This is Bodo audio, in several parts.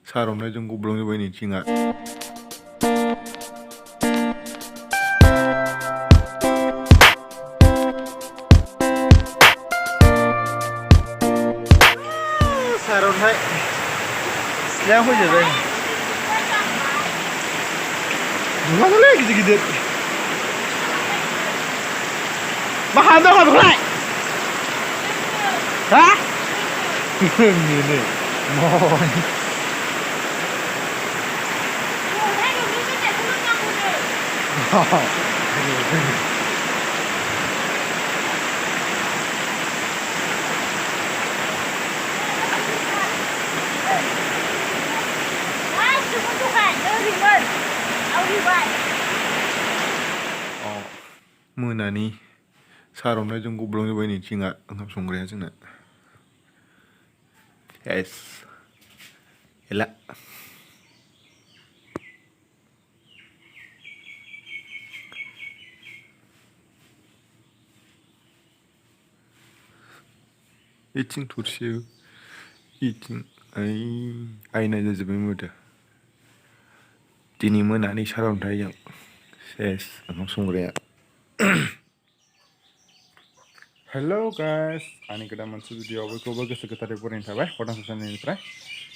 SarOntai जों goblongjwbbay tingया SarOntai siang fैजोबबाय नुलालै गिदिर मा खालामदों गथ'खौलाय हा बेनो मोनानि SarOntai जों goblongjwbbay tingया ओंखाम संग्राया जोंना yes gila eating थुरसि eating आयना जाजोब्बाय मोदो दिनै मोनानि SarOntai जों yes ओंखाम संग्राया हेलो गाइस आंनि गोदान मोनसे भिडिअ बयखौबो गोसो गोथारै बरायनाय थाबाय हदांसा चेनेलनिफ्राय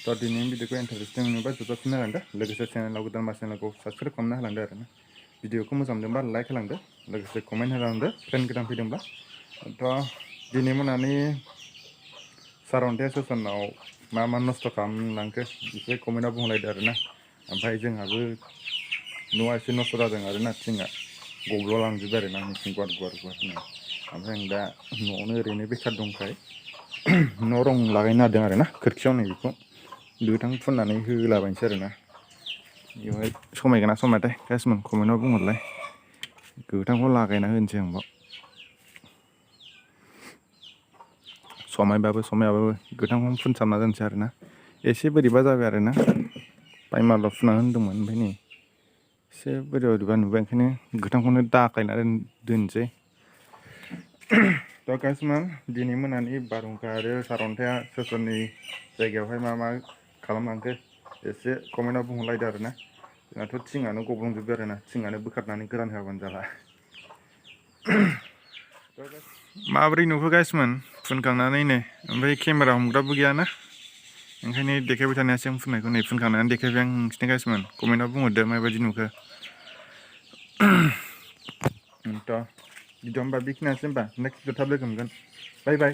थ' दिनैनि भिडिअखौ इन्टारेस्टिं नुयोबा जोबजासिम नायलांदो लोगोसे चेनेलाव गोदानबा चेनेलखौ साबस्क्राइब खालामना होलांदो आरोना भिडिअखौ मोजां मोनदोंबा लाइक होलांदो लोगोसे कमेन्ट होलांदो फ्रेन्ड गोदान फैदोंबा थ' दिनै मोनानि SarOntai सेसनाव मा नस्थ' खालामलांखो एसे कमेन्टआव बुंलायदो आरोना ओमफ्राय जोंहाबो न'आ एसे नस्थ' जादों आरोना थिंआ गब्ल'लांजोब्बाय आरोना मिथिं गुवार ओमफ्राय आं दा न'आवनो ओरैनो बेखार दंखाय न' रं लागायना होदों आरोना खोरखियाव नै बेखौ गोथां फुननानै होलाबायनोसै आरोना बेवहाय समायगोना समायाथाय गासिमोन कमेन्टआव बुंहरलाय गोथांखौ लागायना होनोसै आं बाव समायाबाबो गोथांखौनो फुनसाबना दोनसै आरोना एसे बोरैबा जाबाय आरोना बायमाल' फुना होनदोंमोन ओमफ्राय नै एसे बोरैबा नुबाय ओंखायनो गोथांखौनो दाख्लायना दोनसै थ' गाइसमोन दिनै मोनानि बारहुंखा आरो SarOntai सेसननि जायगायावहाय मा खालामलांखो एसे कमेन्टआव बुंहरलायदो आरोना जोंनाथ' थिंआनो गब्लंजोब्बाय आरोना थिंआनो बोखारनानै गोरान होआबानो जाला माबोरै नुखो गाइसमोन फुनखांनानैनो ओमफ्राय केमेरा हमग्राबो गैयाना ओंखायनो देखायबाय थानायासै आं फुननायखौ नै फुनखांनानै देखायबाय आं नोंसिनि गाइसमोन कमेन्टआव बुंहरदो माबायदि नुखो थ' भिडिअ होमबा बेखिनियानोसै होमबा नेक्स्ट भिडिअ थाब लोगो मोनगोन बाय बाय